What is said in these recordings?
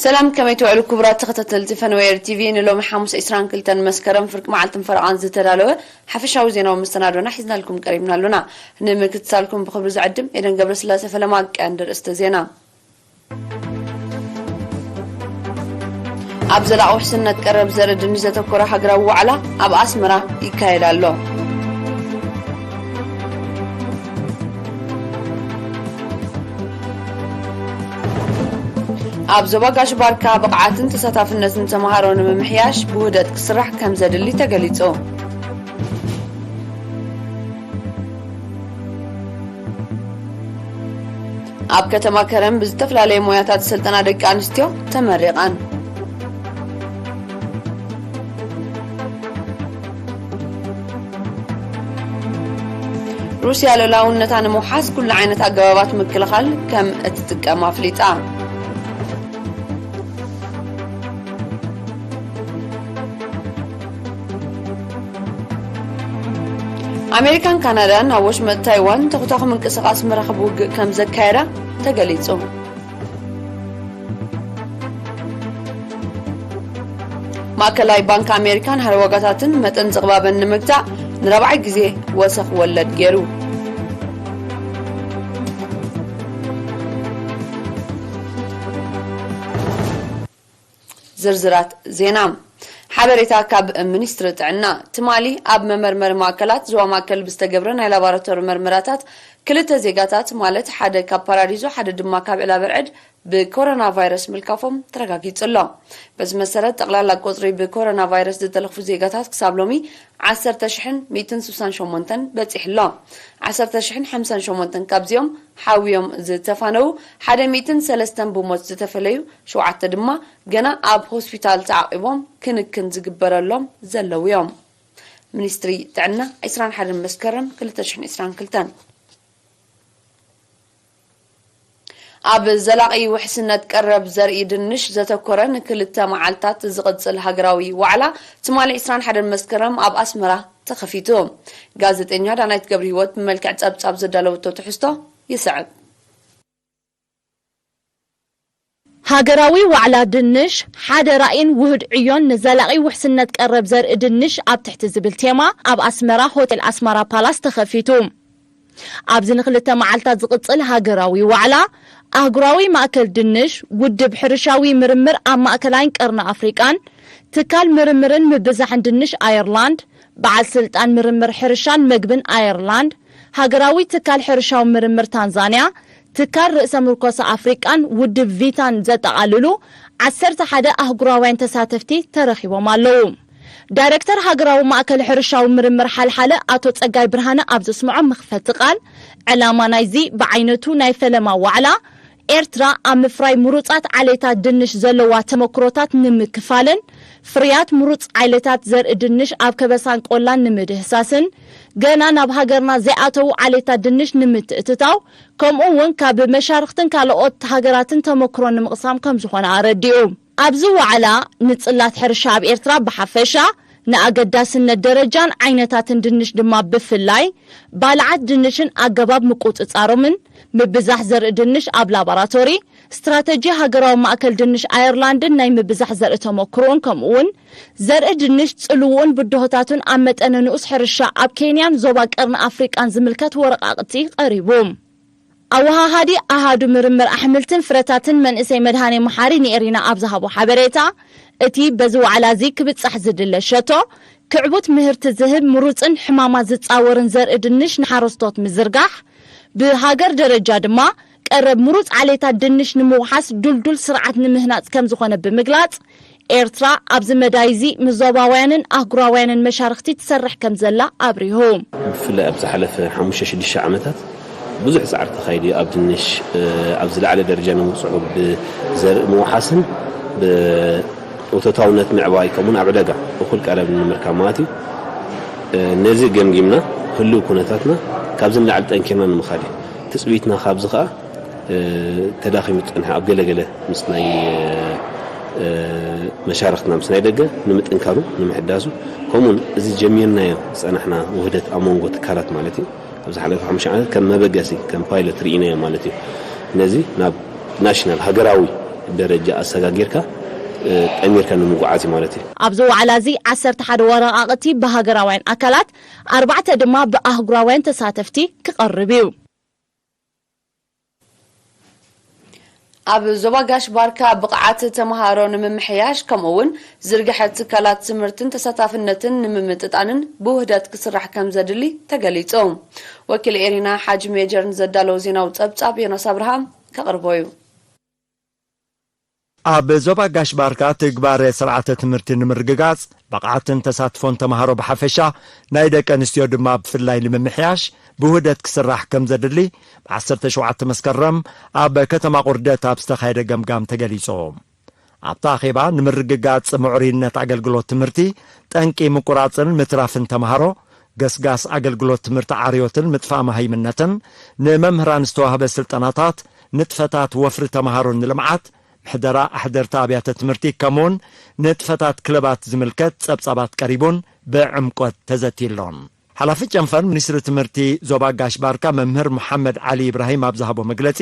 ሰላም፣ ከመይ ትውዕሉ ክቡራት ተኸታተልቲ ፈነወ ኤር ቲቪ? ንሎሚ ሓሙስ ዕስራን ክልተን መስከረም ፍርቂ መዓልትን ፈረቓን ዝተዳለወ ሓፈሻዊ ዜናዊ መሰናዶና ሒዝናልኩም ቀሪብና ኣሎና። ንምክትታልኩም ብኽብሪ ዝዕድም ኤደን ገብረስላሴ ፈለማ። ቀንዲ ርእስተ ዜና። ኣብ ዘላቒ ውሕስነት ቀረብ ዘርኢ ድንሽ ዘተኮረ ሃገራዊ ዋዕላ ኣብ ኣስመራ ይካየድ ኣሎ። ኣብ ዞባ ጋሽ ባርካ ብቕዓትን ተሳታፍነትን ተምሃሮ ንምምሕያሽ ብውህደት ክስራሕ ከም ዘድሊ ተገሊጹ። ኣብ ከተማ ከረን ብዝተፈላለየ ሞያታት ስልጠና ደቂ ኣንስትዮ ተመሪቐን። ሩስያ ልኡላውነታ ንምውሓስ ኩሉ ዓይነት ኣገባባት ምክልኻል ከም እትጥቀም ኣፍሊጣ። ኣሜሪካን ካናዳን ኣብ ወሽመጥ ታይዋን ተኹታኹ ምንቅስቓስ መራኽብ ውግእ ከም ዘካየዳ ተገሊጹ። ማእከላይ ባንክ ኣሜሪካ ንሃረ ዋጋታትን መጠን ዝቕባበን ንምግታእ ንራብዓይ ግዜ ወሰኽ ወለድ ገይሩ። ዝርዝራት ዜና። ሓበሬታ ካብ ሚኒስትሪ ጥዕና። ትማሊ ኣብ መመርመሪ ማእከላት ዞባ ማእከል ብዝተገብረ ናይ ላቦራቶሪ መርመራታት ክልተ ዜጋታት፣ ማለት ሓደ ካብ ፓራዲዞ ሓደ ድማ ካብ ዕላበርዕድ ብኮሮና ቫይረስ ምልካፎም ተረጋጊጹ ኣሎ። በዚ መሰረት ጠቕላላ ቁጽሪ ብኮሮና ቫይረስ ዝተለኽፉ ዜጋታት ክሳብ ሎሚ ዓሰርተ ሽሕን ሚእትን ስሳን ሸሞንተን በጺሑ ኣሎ። ዓሰርተ ሽሕን ሓምሳን ሸሞንተን ካብዚኦም ሓውዮም ዝተፋነዉ፣ ሓደ ሚእትን ሰለስተን ብሞት ዝተፈለዩ፣ ሸውዓተ ድማ ገና ኣብ ሆስፒታል ተዓቒቦም ክንክን ዝግበረሎም ዘለዉ እዮም። ሚኒስትሪ ጥዕና ዕስራን ሓደን መስከረም ክልተ ሽሕን ዕስራን ክልተን። ኣብ ዘላቒ ውሕስነት ቀረብ ዘርኢ ድንሽ ዘተኮረ ንክልተ መዓልታት ዝቕጽል ሃገራዊ ዋዕላ ትማሊ ዕስራን ሓደን መስከረም ኣብ ኣስመራ ተኸፊቱ። ጋዜጠኛ ዳናይት ገብረህይወት ብመልክዕ ጸብጻብ ዘዳለወቶ ትሕዝቶ ይስዕብ። ሃገራዊ ዋዕላ ድንሽ፣ ሓደ ራእይን ውህድ ዕዮን ንዘላቒ ውሕስነት ቀረብ ዘርኢ ድንሽ ኣብ ትሕቲ ዝብል ቴማ ኣብ ኣስመራ ሆቴል ኣስመራ ፓላስ ተኸፊቱ። ኣብዚ ንክልተ መዓልታት ዝቕጽል ሃገራዊ ዋዕላ፣ ኣህጉራዊ ማእከል ድንሽ፣ ውድብ ሕርሻዊ ምርምር ኣብ ማእከላይን ቀርኒ ኣፍሪቃን፣ ትካል ምርምርን ምብዛሕን ድንሽ ኣየርላንድ፣ በዓል ስልጣን ምርምር ሕርሻን መግብን ኣየርላንድ፣ ሃገራዊ ትካል ሕርሻዊ ምርምር ታንዛንያ፣ ትካል ርእሰ ምርኮሳ ኣፍሪቃን ውድብ ቪታን ዘጠቓልሉ ዓሰርተ ሓደ ኣህጉራውያን ተሳተፍቲ ተረኺቦም ኣለዉ። ዳይረክተር ሃገራዊ ማእከል ሕርሻዊ ምርምር ሓልሓለ ኣቶ ጸጋይ ብርሃነ ኣብ ዘስምዖ መኽፈቲ ቃል፣ ዕላማ ናይዚ ብዓይነቱ ናይ ፈለማ ዋዕላ፣ ኤርትራ ኣብ ምፍራይ ምሩጻት ዓሌታት ድንሽ ዘለዋ ተመክሮታት ንምክፋልን፣ ፍርያት ምሩጽ ዓሌታት ዘርኢ ድንሽ ኣብ ከበሳን ቆላን ንምድህሳስን፣ ገና ናብ ሃገርና ዘይኣተዉ ዓሌታት ድንሽ ንምትእትታው፣ ከምኡ እውን ካብ መሻርኽትን ካልኦት ሃገራትን ተመክሮ ንምቕሳም ከም ዝኾነ ኣረዲኡ። ኣብዚ ዋዕላ፣ ንጽላት ሕርሻ ኣብ ኤርትራ ብሓፈሻ፣ ንኣገዳስነት ደረጃን ዓይነታትን ድንሽ ድማ ብፍላይ፣ ባልዓት ድንሽን ኣገባብ ምቁጽጻሮምን፣ ምብዛሕ ዘርኢ ድንሽ ኣብ ላቦራቶሪ፣ ስትራተጂ ሃገራዊ ማእከል ድንሽ ኣየርላንድን ናይ ምብዛሕ ዘርኢ ተመክሮን፣ ከምኡውን ዘርኢ ድንሽ ጽልውኡን ብድሆታቱን ኣብ መጠነ ንኡስ ሕርሻ ኣብ ኬንያን ዞባ ቀርኒ ኣፍሪቃን ዝምልከት ወረቓቕቲ ቀሪቡ። ኣወሃሃዲ ኣሃዱ ምርምር ኣሕምልትን ፍረታትን መንእሰይ መድሃኔ መሓሪ ንኤሪና ኣብ ዝሃቦ ሓበሬታ፣ እቲ በዚ ዋዕላ እዚ ክብጻሕ ዝድለ ሸቶ፣ ክዕቡት ምህርቲ ዝህብ ምሩጽን ሕማማት ዝጻወርን ዘርኢ ድንሽ ንሓረስቶት ምዝርጋሕ፣ ብሃገር ደረጃ ድማ ቀረብ ምሩጽ ዓሌታት ድንሽ ንምውሓስ ዱልዱል ስርዓት ንምህናጽ ከም ዝኾነ ብምግላጽ፣ ኤርትራ ኣብዚ መዳይ እዚ ምስ ዞባውያንን ኣህጉራውያንን መሻርኽቲ ትሰርሕ ከም ዘላ ኣብሪሁ። ብፍላይ ኣብ ዝሓለፈ ሓሙሽተ ሽዱሽተ ዓመታት ብዙሕ ጻዕሪ ተኻይዱ እዩ። ኣብ ድንሽ፣ እ፣ ኣብ ዝለዓለ ደረጃ ንምብጽሑ ብዘርኢ ምውሓስን ብእቶታውነት ምዕባይ፣ ከምኡውን ኣብ ዕዳጋ እኹል ቀረብ ንምርካብ ማለት እዩ። እ፣ ነዚ ገምጊምና ህልው ኩነታትና ካብዚ ንላዕሊ ጠንኪርና ንምኻድ እዩ። ትጽቢትና ካብዚ ኸኣ፣ እ፣ ተዳኺሙ ዝጸንሐ ኣብ ገለ ገለ ምስ ናይ፣ እ፣ መሻርኽትና ምስ ናይ ደገ ንምጥንካሩ ንምሕዳሱ፣ ከምኡውን እዚ ጀሚርናዮ ዝጸናሕና ውህደት ኣብ መንጎ ትካላት ማለት እዩ። ኣብ ዝሓለፈ ሓሙሽተ ዓመት ከም መበገሲ፣ ከም ፓይለት ርኢናዮ ማለት እዩ። ነዚ ናብ ናሽናል፣ ሃገራዊ፣ ደረጃ ኣሰጋጊርካ ጠሚርካ ንምጉዓዝ እዩ ማለት እዩ። ኣብዚ ዋዕላ እዚ ዓሰርተ ሓደ ወረቓቕቲ ብሃገራውያን ኣካላት፣ ኣርባዕተ ድማ ብኣህጉራውያን ተሳተፍቲ ክቐርብ እዩ። ኣብ ዞባ ጋሽ ባርካ ብቕዓት ተምሃሮ ንምምሕያሽ ከምኡ እውን ዝርግሐ ትካላት ትምህርትን ተሳታፍነትን ንምምጥጣንን ብውህደት ክስራሕ ከም ዘድሊ ተገሊጹ። ወኪል ኤሪና ሓጅ ሜጀር ንዘዳለዎ ዜናዊ ጸብጻብ ዮናስ ኣብርሃም ከቕርቦ እዩ። ኣብ ዞባ ጋሽ ባርካ ትግባረ ስርዓተ ትምህርቲ ንምርግጋጽ ብቕዓትን ተሳትፎን ተምሃሮ ብሓፈሻ ናይ ደቂ ኣንስትዮ ድማ ብፍላይ ንምምሕያሽ ብውህደት ክስራሕ ከም ዘድሊ ብ ዓሰርተ ሸውዓተ መስከረም ኣብ ከተማ ቁርደት ኣብ ዝተኻየደ ገምጋም ተገሊጹ። ኣብቲ ኣኼባ ንምርግጋጽ ምዕሩይነት ኣገልግሎት ትምህርቲ ጠንቂ ምቁራጽን ምትራፍን ተምሃሮ፣ ገስጋስ ኣገልግሎት ትምህርቲ ዓርዮትን ምጥፋእ መሃይምነትን፣ ንመምህራን ዝተዋህበ ስልጠናታት፣ ንጥፈታት ወፍሪ ተምሃሮን ንልምዓት ምሕደራ ኣሕደርቲ ኣብያተ ትምህርቲ ከምኡውን ንጥፈታት ክለባት ዝምልከት ጸብጻባት ቀሪቡን ብዕምቆት ተዘትይሎን። ሓላፊ ጨንፈር ሚኒስትሪ ትምህርቲ ዞባ ጋሽ ባርካ መምህር መሓመድ ዓሊ ኢብራሂም ኣብ ዝሃቦ መግለጺ፣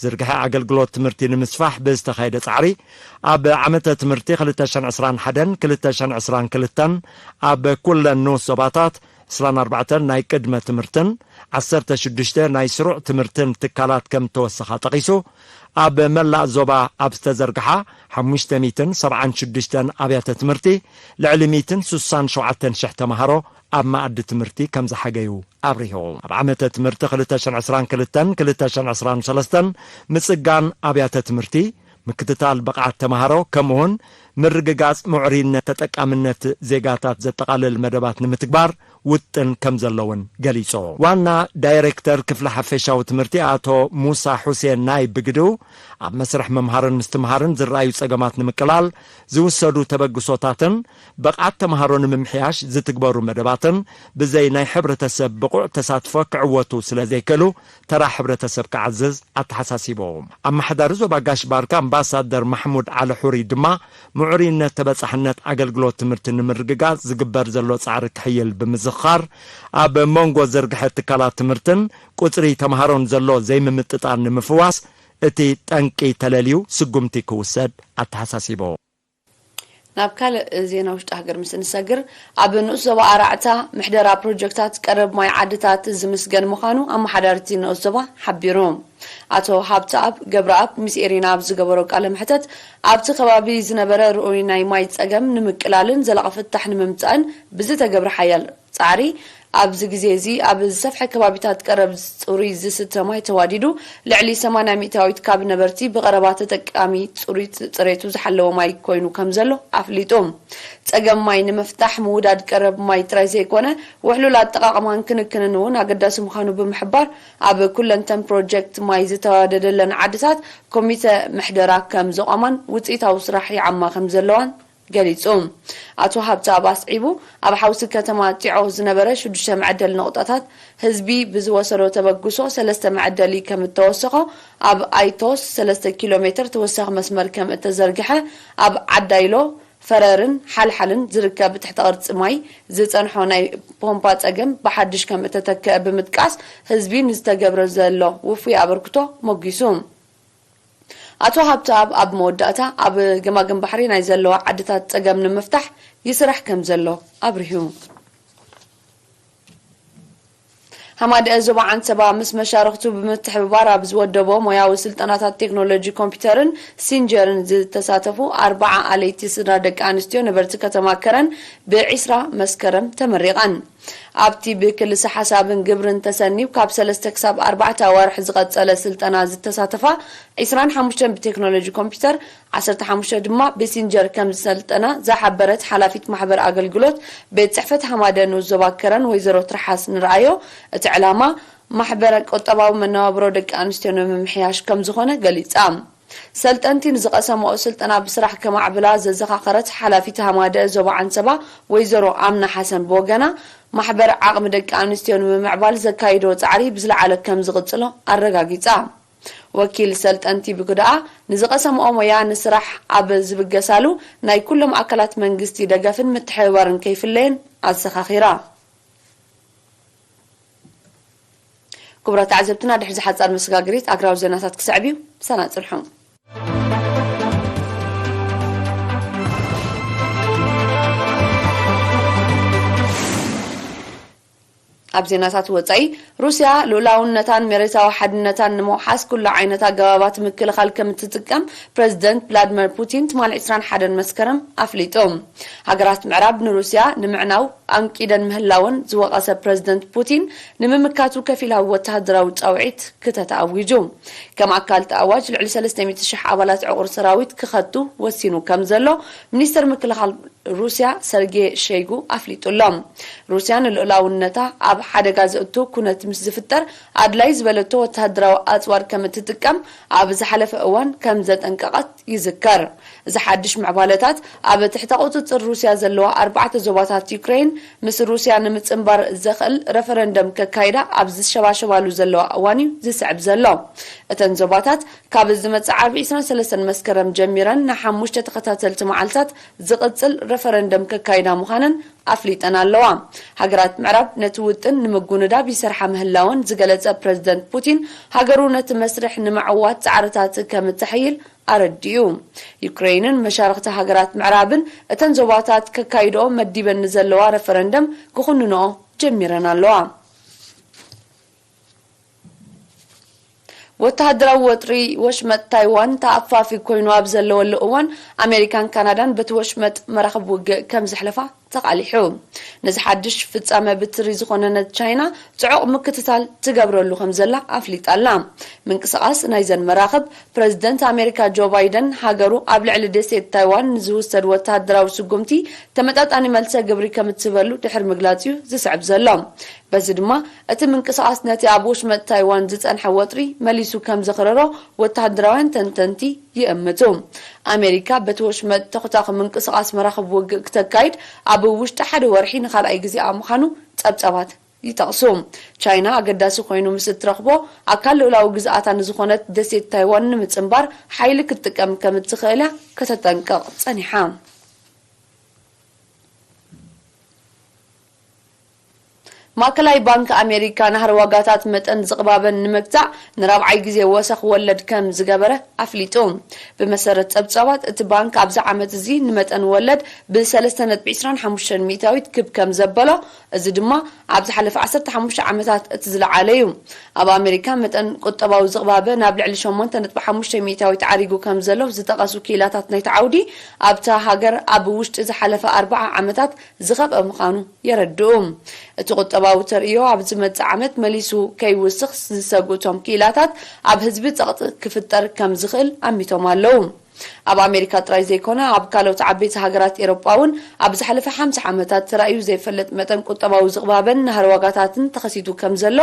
ዝርግሐ ኣገልግሎት ትምህርቲ ንምስፋሕ ብዝተኻየደ ጻዕሪ ኣብ ዓመተ ትምህርቲ ክልተ ሽሕን ዕስራን ሓደን ክልተ ሽሕን ዕስራን ክልተን ኣብ ኩለን ንኡስ ዞባታት ዕስራን ኣርባዕተን ናይ ቅድመ ትምህርትን ዓሰርተ ሽዱሽተ ናይ ስሩዕ ትምህርትን ትካላት ከም ተወሰኻ ጠቒሱ፣ ኣብ መላእ ዞባ ኣብ ዝተዘርግሓ ሓሙሽተ ሚእትን ሰብዓን ሽዱሽተን ኣብያተ ትምህርቲ ልዕሊ ሚእትን ስሳን ሸውዓተን ሽሕ ተምሃሮ ኣብ መኣዲ ትምህርቲ ከም ዝሓገዩ ኣብሪሁ። ኣብ ዓመተ ትምህርቲ ክልተ ሽሕን ዕስራን ክልተን ክልተ ሽሕን ዕስራን ሰለስተን ምጽጋን ኣብያተ ትምህርቲ፣ ምክትታል ብቕዓት ተምሃሮ ከምኡውን ምርግጋጽ ምዕሩይነት ተጠቃምነት ዜጋታት ዘጠቓልል መደባት ንምትግባር ውጥን ከም ዘሎ እውን ገሊጹ። ዋና ዳይሬክተር ክፍሊ ሓፈሻዊ ትምህርቲ ኣቶ ሙሳ ሑሴን ናይ ብግድኡ፣ ኣብ መስርሕ ምምሃርን ምስትምሃርን ዝረኣዩ ጸገማት ንምቅላል ዝውሰዱ ተበግሶታትን ብቕዓት ተምሃሮ ንምምሕያሽ ዝትግበሩ መደባትን ብዘይ ናይ ሕብረተሰብ ብቑዕ ተሳትፎ ክዕወቱ ስለ ዘይክእሉ ተራ ሕብረተሰብ ክዓዝዝ ኣተሓሳሲቡ። ኣመሓዳሪ ዞባ ጋሽ ባርካ ኣምባሳደር ማሕሙድ ዓሊ ሑሪ ድማ ምዕሩይነት ተበጻሕነት ኣገልግሎት ትምህርቲ ንምርግጋጽ ዝግበር ዘሎ ጻዕሪ ክሕይል ብምዝኽኻር፣ ኣብ መንጎ ዝርግሐ ትካላት ትምህርትን ቁጽሪ ተምሃሮን ዘሎ ዘይምምጥጣን ንምፍዋስ እቲ ጠንቂ ተለልዩ ስጉምቲ ክውሰድ ኣተሓሳሲቡ። ናብ ካልእ ዜና ውሽጢ ሃገር ምስ እንሰግር፣ ኣብ ንኡስ ዞባ ኣራዕታ ምሕደራ ፕሮጀክታት ቀረብ ማይ ዓድታት ዝምስገን ምዃኑ ኣመሓዳርቲ ንኡስ ዞባ ሓቢሩ። ኣቶ ሃብተኣብ ገብረኣብ ምስ ኤሪና ኣብ ዝገበሮ ቃለ መሕተት፣ ኣብቲ ከባቢ ዝነበረ ርኡይ ናይ ማይ ጸገም ንምቅላልን ዘላቒ ፍታሕ ንምምጻእን ብዝተገብረ ሓያል ጻዕሪ፣ ኣብዚ ግዜ እዚ ኣብ ዝሰፍሐ ከባቢታት ቀረብ ጽሩይ ዝስተ ማይ ተዋዲዱ፣ ልዕሊ ሰማንያ ሚእታዊት ካብ ነበርቲ ብቐረባ ተጠቃሚ ጽሩይ ጽሬቱ ዝሓለወ ማይ ኮይኑ ከም ዘሎ ኣፍሊጡ። ጸገም ማይ ንምፍታሕ ምውዳድ ቀረብ ማይ ጥራይ ዘይኮነ፣ ውሕሉል ኣጠቓቕማን ክንክንን እውን ኣገዳሲ ምዃኑ ብምሕባር፣ ኣብ ኩለንተን ፕሮጀክት ማይ ዝተዋደደለን ዓድታት ኮሚተ ምሕደራ ከም ዘቋማን ውጽኢታዊ ስራሕ ይዓማ ከም ዘለዋን ገሊጹ። ኣቶ ሃብተኣብ ኣስዒቡ፣ ኣብ ሓውሲ ከተማ ጢዖ ዝነበረ ሽዱሽተ መዐደሊ ነቑጣታት ህዝቢ ብዝወሰዶ ተበግሶ ሰለስተ መዐደሊ ከም እተወሰኾ፣ ኣብ ኣይቶስ ሰለስተ ኪሎ ሜትር ተወሳኺ መስመር ከም እተዘርግሐ፣ ኣብ ዓዳይሎ፣ ፈረርን ሓልሓልን ዝርከብ ትሕተ ቅርጺ ማይ ዝጸንሖ ናይ ፖምፓ ጸገም ብሓድሽ ከም እተተክአ ብምጥቃስ፣ ህዝቢ ንዝተገብረ ዘሎ ውፉይ ኣበርክቶ ሞጊሱ። ኣቶ ሃብተኣብ ኣብ መወዳእታ፣ ኣብ ገማግም ባሕሪ ናይ ዘለዋ ዓድታት ጸገም ንምፍታሕ ይስራሕ ከም ዘሎ ኣብሪሁ። ሃማደአ ዞባ ዓንሰባ ምስ መሻርኽቱ ብምትሕብባር ኣብ ዝወደቦ ሞያዊ ስልጠናታት ቴክኖሎጂ ኮምፒውተርን ሲንጀርን ዝተሳተፉ ኣርባዓ ኣለይቲ ስድራ ደቂ ኣንስትዮ ነበርቲ ከተማ ከረን ብዒስራ መስከረም ተመሪቐን። ኣብቲ ብክልሰ ሓሳብን ግብርን ተሰንዩ ካብ ሰለስተ ክሳብ ኣርባዕተ ኣዋርሕ ዝቐጸለ ስልጠና ዝተሳተፋ፣ ዕስራን ሓሙሽተን ብቴክኖሎጂ ኮምፒውተር፣ ዓሰርተ ሓሙሽተ ድማ ብሲንጀር ከም ዝሰልጠና ዝሓበረት ሓላፊት ማሕበር ኣገልግሎት ቤት ጽሕፈት ሃማደ ንኡስ ዞባ ከረን ወይዘሮ ትርሓስ ንርኣዮ፣ እቲ ዕላማ ማሕበረ ቁጠባዊ መነባብሮ ደቂ ኣንስትዮ ንምምሕያሽ ከም ዝኾነ ገሊጻ። ሰልጠንቲ ንዝቐሰምኦ ስልጠና ብስራሕ ከማዕብላ ዘዘኻኸረት ሓላፊት ሃማደ ዞባ ዓንሰባ ወይዘሮ ኣምና ሓሰን ብወገና፣ ማሕበር ዓቕሚ ደቂ ኣንስትዮ ንምምዕባል ዘካይዶ ጻዕሪ ብዝለዓለ ከም ዝቕጽሎ ኣረጋጊጻ። ወኪል ሰልጠንቲ ብግደኣ፣ ንዝቐሰምኦ ሞያ ንስራሕ ኣብ ዝብገሳሉ ናይ ኩሎም ኣካላት መንግስቲ ደገፍን ምትሕብባርን ከይፍለየን ኣዘኻኺራ። ክቡራት ተዓዘብትና፣ ድሕሪ ዝሓጻር መሰጋገሪት ኣግራብ ዜናታት ክስዕብ እዩ። ብሳና ጽንሑ። ኣብ ዜናታት ወጻኢ፣ ሩስያ ልኡላውነታን መሬታዊ ሓድነታን ንምውሓስ ኩሉ ዓይነት ኣገባባት ምክልኻል ከም እትጥቀም ፕረዚደንት ቭላድመር ፑቲን ትማሊ ዕስራን ሓደን መስከረም ኣፍሊጡ። ሃገራት ምዕራብ ንሩስያ ንምዕናው ኣንቂደን ምህላወን ዝወቐሰ ፕረዚደንት ፑቲን፣ ንምምካቱ ከፊላዊ ወተሃደራዊ ጻውዒት ክተት ኣዊጁ። ከም ኣካል እቲ ኣዋጅ፣ ልዕሊ ሰለስተ ሚእቲ ሽሕ ኣባላት ዕቑር ሰራዊት ክኸቱ ወሲኑ ከም ዘሎ ሚኒስተር ምክልኻል ሩስያ ሰርጌ ሸይጉ ኣፍሊጡ ኣሎ። ሩስያ ንልኡላውነታ ኣብ ሓደጋ ዘእቱ ኩነት ምስ ዝፍጠር ኣድላይ ዝበለቶ ወተሃደራዊ ኣጽዋር ከም እትጥቀም ኣብ ዝሓለፈ እዋን ከም ዘጠንቀቐት ይዝከር። እዚ ሓድሽ ምዕባለታት ኣብ ትሕቲ ቁጽጽር ሩስያ ዘለዋ ኣርባዕተ ዞባታት ዩክሬን ምስ ሩስያ ንምጽንባር ዘኽእል ረፈረንደም ከካይዳ ኣብ ዝሸባሸባሉ ዘለዋ እዋን እዩ ዝስዕብ ዘሎ። እተን ዞባታት ካብ ዝመጽእ ዓርቢ ዕስራን ሰለስተን መስከረም ጀሚረን ንሓሙሽተ ተኸታተልቲ መዓልታት ዝቕጽል ረፈረንደም ከካይዳ ምዃነን ኣፍሊጠን ኣለዋ። ሃገራት ምዕራብ ነቲ ውጥን ንምጉንዳብ ይሰርሓ ምህላወን ዝገለጸ ፕረዚደንት ፑቲን፣ ሃገሩ ነቲ መስርሕ ንምዕዋት ጻዕርታት ከም እተሕይል ኣረዲኡ። ዩክሬንን መሻርኽቲ ሃገራት ምዕራብን እተን ዞባታት ከካይድኦ መዲበን ንዘለዋ ረፈረንደም ክኹንንኦ ጀሚረን ኣለዋ። ወተሃደራዊ ወጥሪ ወሽመጥ ታይዋን ተኣፋፊ ኮይኑ ኣብ ዘለወሉ እዋን፣ ኣሜሪካን ካናዳን በቲ ወሽመጥ መራኽብ ውግእ ከም ዘሕለፋ ተቓሊሑ። ነዚ ሓድሽ ፍጻመ ብትሪ ዝኾነነት ቻይና ጽዑቕ ምክትታል ትገብረሉ ከም ዘላ ኣፍሊጣ ኣላ። ምንቅስቓስ ናይዘን መራኽብ፣ ፕረዚደንት ኣሜሪካ ጆ ባይደን ሃገሩ ኣብ ልዕሊ ደሴት ታይዋን ንዝውሰድ ወተሃደራዊ ስጉምቲ ተመጣጣኒ መልሰ ግብሪ ከም እትህበሉ ድሕሪ ምግላጽ እዩ ዝስዕብ ዘሎ። በዚ ድማ እቲ ምንቅስቓስ ነቲ ኣብ ወሽመጥ ታይዋን ዝጸንሐ ወጥሪ መሊሱ ከም ዘኽረሮ ወተሃደራውያን ተንተንቲ ይእምቱ። ኣሜሪካ በቲ ወሽመጥ ተኹታኺ ምንቅስቓስ መራኽብ ውግእ ክተካይድ ኣብ ውሽጢ ሓደ ወርሒ ንኻልኣይ ግዜኣ ምዃኑ ጸብጻባት ይጠቕሱ። ቻይና ኣገዳሲ ኮይኑ ምስ እትረኽቦ ኣካል ልኡላዊ ግዝኣታ ንዝኾነት ደሴት ታይዋን ንምጽንባር ሓይሊ ክትጥቀም ከም እትኽእል እያ ከተጠንቅቕ ጸኒሓ። ማእከላይ ባንክ ኣሜሪካ ናህሪ ዋጋታት መጠን ዝቕባበን ንምግታእ ንራብዓይ ግዜ ወሰኽ ወለድ ከም ዝገበረ ኣፍሊጡ። ብመሰረት ጸብጻባት፣ እቲ ባንክ ኣብዚ ዓመት እዚ ንመጠን ወለድ ብ ሰለስተ ነጥቢ ዕስራን ሓሙሽተን ሚእታዊት ክብ ከም ዘበሎ፣ እዚ ድማ ኣብ ዝሓለፈ ዓሰርተ ሓሙሽተ ዓመታት እቲ ዝለዓለ እዩ። ኣብ ኣሜሪካ መጠን ቁጠባዊ ዝቕባበ ናብ ልዕሊ ሸሞንተ ነጥቢ ሓሙሽተ ሚእታዊት ዓሪጉ ከም ዘሎ ዝጠቐሱ ክኢላታት ናይቲ ዓውዲ፣ ኣብታ ሃገር ኣብ ውሽጢ ዝሓለፈ ኣርባዓ ዓመታት ዝኸፍአ ምዃኑ የረድኡ። እቲ ቁጠባዊ ተርእዮ ኣብ ዝመጽእ ዓመት መሊሱ ከይውስኽ ዝሰግኡ እቶም ክኢላታት፣ ኣብ ህዝቢ ጸቕጢ ክፍጠር ከም ዝኽእል ኣሚቶም ኣለዉ። ኣብ ኣሜሪካ ጥራይ ዘይኮነ፣ ኣብ ካልኦት ዓበይቲ ሃገራት ኤሮጳ እውን ኣብ ዝሓለፈ ሓምሳ ዓመታት ተራእዩ ዘይፈልጥ መጠን ቁጠባዊ ዝቕባበን ናህሪ ዋጋታትን ተኸሲቱ ከም ዘሎ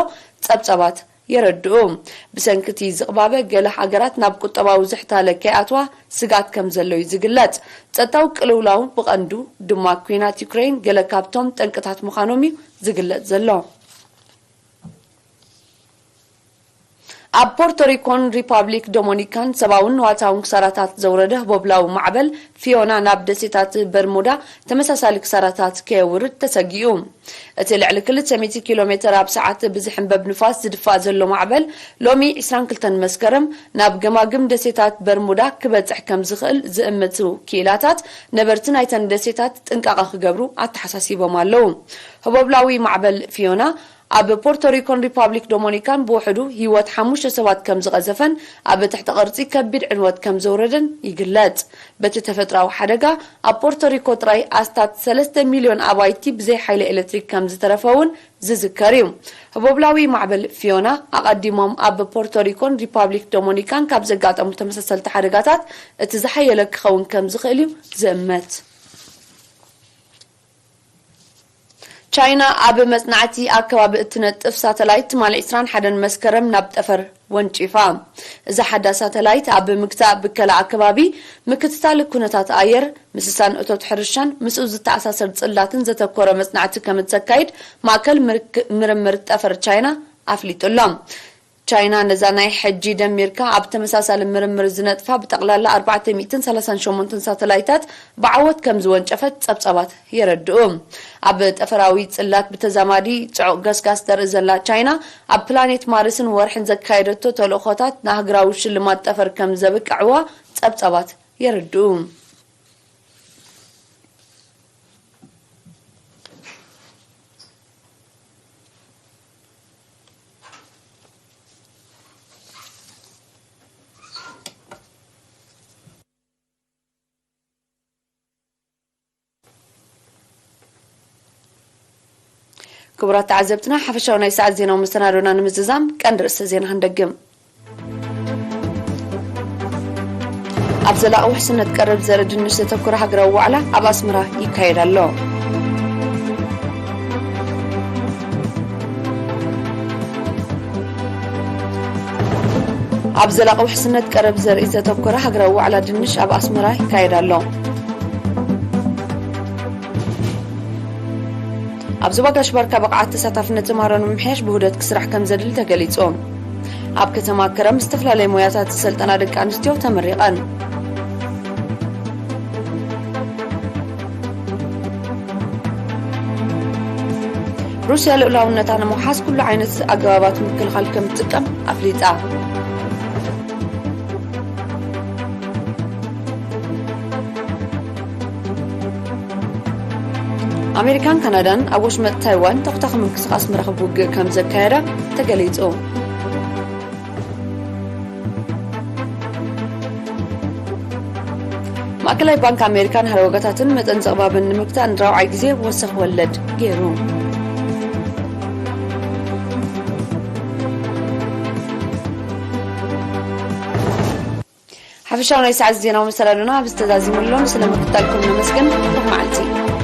ጸብጻባት የረድኡ። ብሰንኪ እቲ ዝቕባበ፣ ገለ ሃገራት ናብ ቁጠባዊ ዝሕታለ ከይኣትዋ ስግኣት ከም ዘሎ እዩ ዝግለጽ። ጸጥታዊ ቅልውላው፣ ብቐንዱ ድማ ኲናት ዩክሬን፣ ገለ ካብቶም ጠንቅታት ምዃኖም እዩ ዝግለጽ ዘሎ። ኣብ ፖርቶሪኮን ሪፓብሊክ ዶሞኒካን ሰብኣውን ንዋታውን ክሳራታት ዘውረደ ህቦብላዊ ማዕበል ፊዮና፣ ናብ ደሴታት በርሙዳ ተመሳሳሊ ክሳራታት ከየውርድ ተሰጊኡ። እቲ ልዕሊ ክልተ ሚእቲ ኪሎ ሜተር ኣብ ሰዓት ብዝሕንበብ ንፋስ ዝድፋእ ዘሎ ማዕበል፣ ሎሚ ዕስራን ክልተን መስከረም ናብ ገማግም ደሴታት በርሙዳ ክበጽሕ ከም ዝኽእል ዝእምቱ ክኢላታት፣ ነበርቲ ናይተን ደሴታት ጥንቃቐ ክገብሩ ኣተሓሳሲቦም ኣለዉ። ህቦብላዊ ማዕበል ፊዮና ኣብ ፖርቶሪኮን ሪፓብሊክ ዶሞኒካን ብውሕዱ ህይወት ሓሙሽተ ሰባት ከም ዝቐዘፈን ኣብ ትሕቲ ቅርጺ ከቢድ ዕንወት ከም ዘውረደን ይግለጽ። በቲ ተፈጥራዊ ሓደጋ፣ ኣብ ፖርቶሪኮ ጥራይ ኣስታት ሰለስተ ሚልዮን ኣባይቲ ብዘይ ሓይሊ ኤሌክትሪክ ከም ዝተረፈ እውን ዝዝከር እዩ። ህቦብላዊ ማዕበል ፊዮና ኣቐዲሞም ኣብ ፖርቶሪኮን ሪፓብሊክ ዶሞኒካን ካብ ዘጋጠሙ ተመሳሰልቲ ሓደጋታት እቲ ዝሓየለ ክኸውን ከም ዝኽእል እዩ ዝእመት። ቻይና ኣብ መጽናዕቲ ኣከባቢ እትነጥፍ ሳተላይት ትማሊ ዕስራን ሓደን መስከረም ናብ ጠፈር ወንጪፋ። እዛ ሓዳስ ሳተላይት ኣብ ምግታእ ብከላ ኣከባቢ፣ ምክትታል ኩነታት ኣየር፣ ምስሳን እቶት ሕርሻን ምስኡ ዝተኣሳሰር ጽላትን ዘተኮረ መጽናዕቲ ከም እተካይድ ማእከል ምርክ-፣ ምርምር ጠፈር ቻይና ኣፍሊጡ ኣሎ። ቻይና ነዛ ናይ ሕጂ ደሚርካ ኣብ ተመሳሳሊ ምርምር ዝነጥፋ ብጠቕላላ ኣርባዕተ ሚእትን ሰላሳን ሸሞንተን ሳተላይታት ብዓወት ከም ዝወንጨፈት ጸብጻባት የረድኡ። ኣብ ጠፈራዊ ጽላት ብተዛማዲ ጽዑቕ ገስጋስ ተርኢ ዘላ ቻይና፣ ኣብ ፕላኔት ማርስን ወርሕን ዘካየደቶ ተልእኾታት ንኣህጉራዊ ሽልማት ጠፈር ከም ዘብቅዕዋ ጸብጻባት የረድኡ። ክቡራት ተዓዘብትና፣ ሓፈሻዊ ናይ ሰዓት ዜናዊ መሰናዶና ንምዝዛም ቀንዲ ርእሰ ዜና ክንደግም። ኣብ ዘላቒ ውሕስነት ቀረብ ዘርኢ ድንሽ ዘተኮረ ሃገራዊ ዋዕላ ኣብ ኣስመራ ይካየድ ኣሎ። ኣብ ዘላቒ ውሕስነት ቀረብ ዘርኢ ዘተኮረ ሃገራዊ ዋዕላ ድንሽ ኣብ ኣስመራ ይካየድ ኣሎ። ኣብ ዞባ ጋሽ ባርካ ብቕዓት ተሳታፍነት ተምሃሮ ንምምሕያሽ ብውህደት ክስራሕ ከም ዘድሊ ተገሊጹ። ኣብ ከተማ ከረን ዝተፈላለየ ሞያታት ዝሰልጠና ደቂ ኣንስትዮ ተመሪቐን። ሩስያ ልኡላውነታ ንምውሓስ ኩሉ ዓይነት ኣገባባት ምክልኻል ከም ትጥቀም ኣፍሊጣ። ኣሜሪካን ካናዳን ኣብ ወሽመጥ ታይዋን ተኹታኺ ምንቅስቓስ መራኽብ ውግእ ከም ዘካየዳ ተገሊጹ። ማእከላይ ባንክ ኣሜሪካ ንሃረ ዋጋታትን መጠን ዘቕባብን ንምግታእ ንራብዓይ ግዜ ወሰኽ ወለድ ገይሩ። ሓፈሻዊ ናይ ሰዓት ዜናዊ መሰናዶና ኣብዚ ተዛዚሙ ኣሎ። ስለምክታልኩም ነመስግን። ሩብ መዓልቲ።